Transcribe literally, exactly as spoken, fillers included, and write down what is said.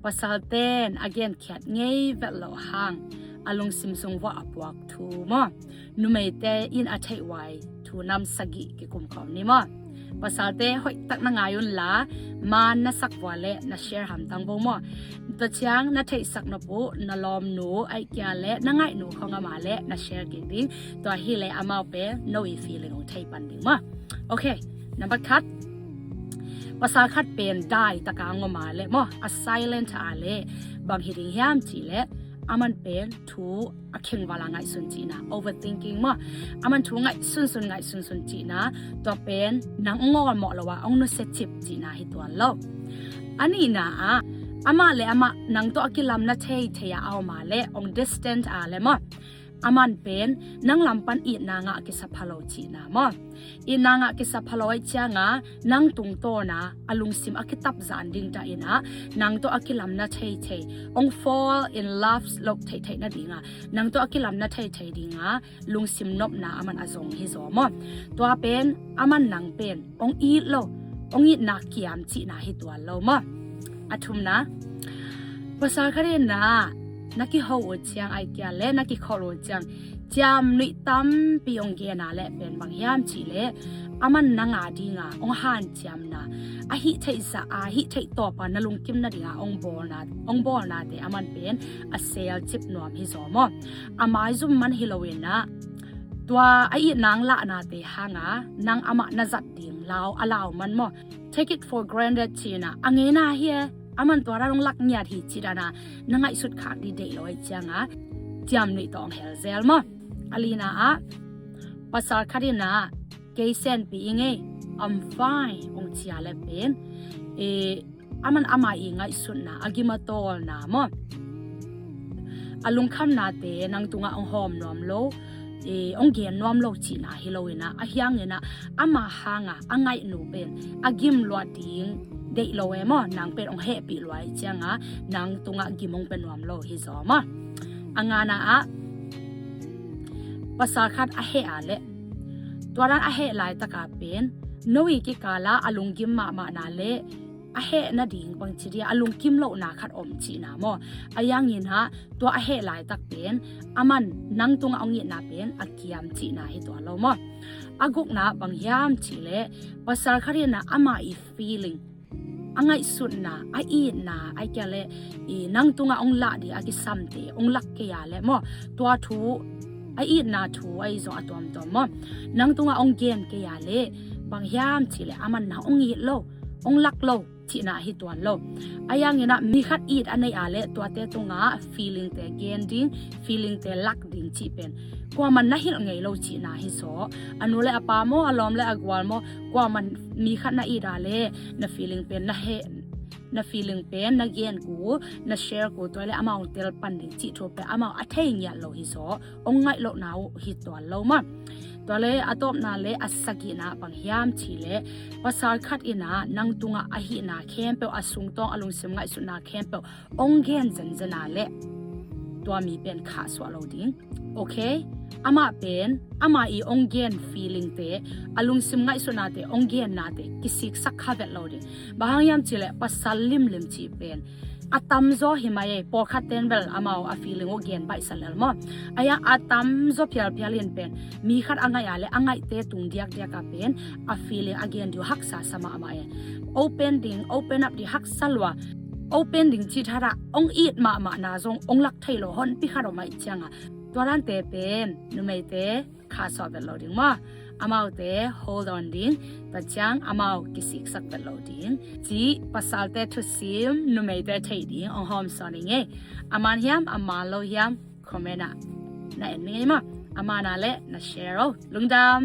Pasalte'n a genkhiat ngei vet loh hang a lungsim sung vuah a puak thu maw, numeite in a theihhuai thu nam sagih kikum khawm ni maw. Pasalte hoihtak na ngai unla, maan na sak vua le na share hamtang bo maw. Tua ciang na theihsak nop uh na lawmnu, ahih kei leh na ngaihnu khawng a mah le na share kik ding. Tua hi le amau pen no i feeling hong thei pan ding maw. Ok, nambat khat. Pasal khat pen dai taka ngom a le maw, a silent a le bang hi ding hiam cih le, aman pen thu a khengval a ngaihsun cihna, overthinking maw. Aman thu ngaihsunsun ngaihsunsun cihna, tua pen nang hong awlmawh lo a hong nusia cip cihna hi tuan lo. A nihna ah, amah le amah nang tawh a kilamna theithei a a om a le, hong distant a le maw, aman pen nang lam pan itna ngah kisa pha lo cihna maw. Itna ngah kisa pha lo ahih ciangin nang tungtawn a a lungsim a kitap zan ding ta in ah, nang tawh a kilamna theithei, hong fall in love lo theithei nading a, nang tawh a kilamna theithei ding a lungsim nopna aman a zong hi zaw maw. Tua pen aman nang pen hong it lo, hong itna kiam cihna hi tuan lo maw. A thumna, pasal khat in ah na kiho uh ciang, ahih kei leh na kikholh uh ciang, ciamnuih tampi hong gen a le pen bang hiam cih le, aman nang a ding a hong hanciamna, a hih theih zah a, a hih theih tawp a na lungkim nading a hong bawlna, hong bawlnate aman pen a selcip nuam hi zaw maw. A maizum man hi lo in ah, tua a itna hong lahnate hang a nang amah na zat ding lau, a lau man maw. Take it for granted ci in ah, a ngeina hi e, aman tua dan hong lak ngiat hi ci dan a na ngaihsut khak ding deih lo ahih ciangin ciamnuih tawh hong hel zel maw. A lina ah, pasal khat in ah, kei senpi ing ei, I'm fine, hong ci a le pen, eh, aman ama i ngaihsutna, a gim a tawlna maw, a lungkhamnate nang tungah hong hawm nuam lo, eh, hong gen nuam lo cihna hi lo in ah, a hiang in ah ama hang a a ngaihnu pen a gim luat ding deih lo e maw, nang pen hong hehpih lua ahih ciangin nang tungah gim hong pia nuam lo hi zaw maw. A ngana ah, pasal khat a heh a le, tua dan a heh laitak a pen no i kikal a a lunggim mahmahna le a heh nading bangci dia a lungkim lohna khat om cihna maw. A hiang in ah tua a heh laitak pen aman nang tungah hong itna pen a kiam cihna hi tuan lo maw. A gukna bang hiam cih le, pasal khat in ah ama i feeling, a ngaihsutna, a itna, ahih kei leh i nang tungah hong lah ding a kisamte hong lak kei a le maw, tua thu, a itna thu ahi zong a tuamtuam maw, nang tungah hong gen kei a le bang hiam cih le aman nang hong it lo, hong lak lo cihna hi tuan lo. A hiang in ah mi khat it a nei a le tuate tungah feelingte gen ding, feelingte lak ding cih pen kuaman na hilh ngei lo cihna hi zaw. A nu le a pa maw, a lawm le a gual maw, kuaman mi khat na it a le na feeling pen na heh, na feeling pen na gen kul, na share kul, tua le amau tel pan ding cih thu pen amau a thei ngiat lo hi zaw. Hong ngaih lohna uh hi tuan lo maw. Tua le a tawpna le a sagihna bang hiam cih le, pasal khat in ah nang tungah a hihna khempeuh, a sungtawng a lungsim ngaihsutna khempeuh hong gen zenzen a le tua mi pen khahsuah lo ding. Ok, amah pen ama i hong gen feelingte, a lungsim ngaihsutnate hong gennate kisiksak kha vet lo ding. Bang hang hiam cih le pasal limlim cih pen a tamzaw hi mai ei, pawlkhat ten bel amau a feeling uh gen baihsa lel maw. A hiang a tamzaw phialphial in pen mi khat a ngaih a le a ngaihte tung diakdiak a pen a feeling a gen ding uh haksa sa mahmah ei. Open ding, open up ding haksa lua. Open ding cih thadah hong it mahmahna zong hong lak thei lo honpi khat om ahih ciangin tua dante pen numeite khahsuah vet lo ding maw. Amaute hold on ding, tua ciang amau kisiksak vet lo ding. Cih pasalte thusim numeite theih ding hong hawmsawn ing ei. A man hiam a man lo hiam comment ah na en ning ei maw. A man a le na share o. Lungdam.